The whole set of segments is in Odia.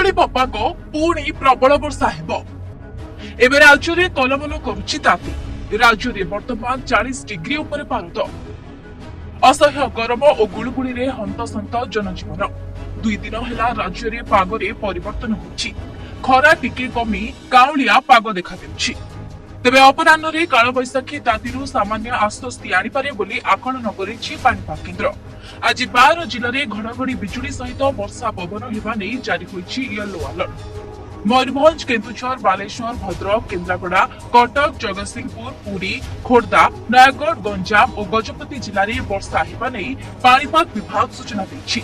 ବଦଳିବ ପାଗ, ପୁଣି ପ୍ରବଳ ବର୍ଷା ହେବ। ଏବେ ରାଜ୍ୟରେ କଲବଲ କରୁଛି ତାତି। ରାଜ୍ୟରେ ବର୍ତ୍ତମାନ 40 ଡିଗ୍ରୀ ଉପରେ ପାରଦ। ଅସହ୍ୟ ଗରମ ଓ ଗୁଳୁଗୁଳିରେ ହନ୍ତସନ୍ତ ଜନଜୀବନ। 2 ଦିନ ହେଲା ରାଜ୍ୟରେ ପାଗରେ ପରିବର୍ତ୍ତନ ହୋଇଛି। ଖରା ଟିକେ କମି କାଉଁଳିଆ ପାଗ ଦେଖାଦେଉଛି। ତେବେ ଅପରାହ୍ନରେ କାଳବୈଶାଖୀ ତାତିରୁ ସାମାନ୍ୟ ଆଶ୍ୱସ୍ତି ଆଣିପାରେ ବୋଲି ଆକଳନ କରିଛି ପାଣିପାଗ କେନ୍ଦ୍ର। ଆଜି 12 ଜିଲ୍ଲାରେ ଘଡ଼ଘଡ଼ି ବିଜୁଳି ସହିତ ବର୍ଷା ପବନ ହେବା ନେଇ ଜାରି ହୋଇଛି ୟେଲୋ ଆଲର୍ଟ। ମୟୂରଭଞ୍ଜ, କେନ୍ଦୁଝର, ବାଲେଶ୍ୱର, ଭଦ୍ରକ, କେନ୍ଦ୍ରାପଡ଼ା, କଟକ, ଜଗତସିଂହପୁର, ପୁରୀ, ଖୋର୍ଦ୍ଧା, ନୟାଗଡ଼, ଗଞ୍ଜାମ ଓ ଗଜପତି ଜିଲ୍ଲାରେ ବର୍ଷା ହେବା ନେଇ ପାଣିପାଗ ବିଭାଗ ସୂଚନା ଦେଇଛି।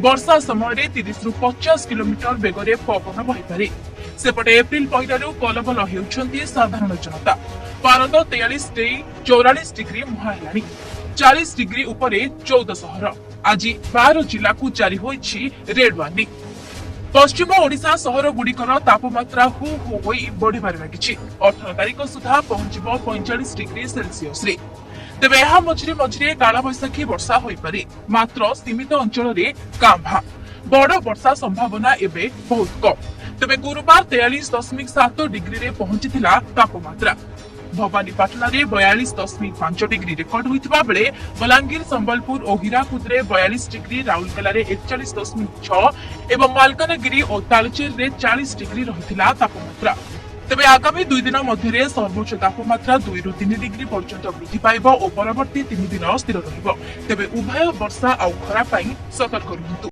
ବର୍ଷା ସମୟରେ 30ରୁ 50 କିଲୋମିଟର ବେଗରେ ପବନ ବହିପାରେ। ସେପଟେ ଏପ୍ରିଲ 1ଲାରୁ କଲବଲ ହେଉଛନ୍ତି ସାଧାରଣ ଜନତା। ପାରଦ 43 ଡେଇଁ 44 ଡିଗ୍ରୀ ମୁହାଁ ହେଲାଣି। 40 ଡିଗ୍ରୀ ଉପରେ 14 ସହର। ଆଜି 12 ଜିଲ୍ଲାକୁ ଜାରି ହୋଇଛି ରେଡ୍ ୱାର୍ଣ୍ଣିଂ। ପଶ୍ଚିମ ଓଡ଼ିଶା ସହର ଗୁଡ଼ିକର ତାପମାତ୍ରା ହୁ ହୁ ହୋଇ ବଢ଼ିବାରେ ଲାଗିଛି। 18 ତାରିଖ ସୁଦ୍ଧା ପହଞ୍ଚିବ 45 ଡିଗ୍ରୀ ସେଲସିୟସରେ। ତେବେ ଏହା ମଝିରେ ମଝିରେ କାଳବୈଶାଖୀ ବର୍ଷା ହୋଇପାରେ, ମାତ୍ର ସୀମିତ ଅଞ୍ଚଳରେ କାଁ ଭାଁ। ବଡ଼ ବର୍ଷା ସମ୍ଭାବନା ଏବେ ବହୁତ କମ୍। ତେବେ ଗୁରୁବାର 43.7 ଡିଗ୍ରୀରେ ପହଞ୍ଚିଥିଲା ତାପମାତ୍ରା। ଭବାନୀପାଟଣାରେ 42.5 ଡିଗ୍ରୀ ରେକର୍ଡ ହୋଇଥିବା ବେଳେ ବଲାଙ୍ଗୀର, ସମ୍ବଲପୁର ଓ ହୀରାକୁଦରେ 42 ଡିଗ୍ରୀ, ରାଉରକେଲାରେ 41.6 ଏବଂ ମାଲକାନଗିରି ଓ ତାଳଚେରରେ 40 ଡିଗ୍ରୀ ରହିଥିଲା ତାପମାତ୍ରା। ତେବେ ଆଗାମୀ 2 ଦିନ ମଧ୍ୟରେ ସର୍ବୋଚ୍ଚ ତାପମାତ୍ରା 2ରୁ 3 ଡିଗ୍ରୀ ପର୍ଯ୍ୟନ୍ତ ବୃଦ୍ଧି ପାଇବ ଓ ପରବର୍ତ୍ତୀ 3 ଦିନ ସ୍ଥିର ରହିବ। ତେବେ ଉଭୟ ବର୍ଷା ଆଉ ଖରା ପାଇଁ ସତର୍କ ରୁହନ୍ତୁ।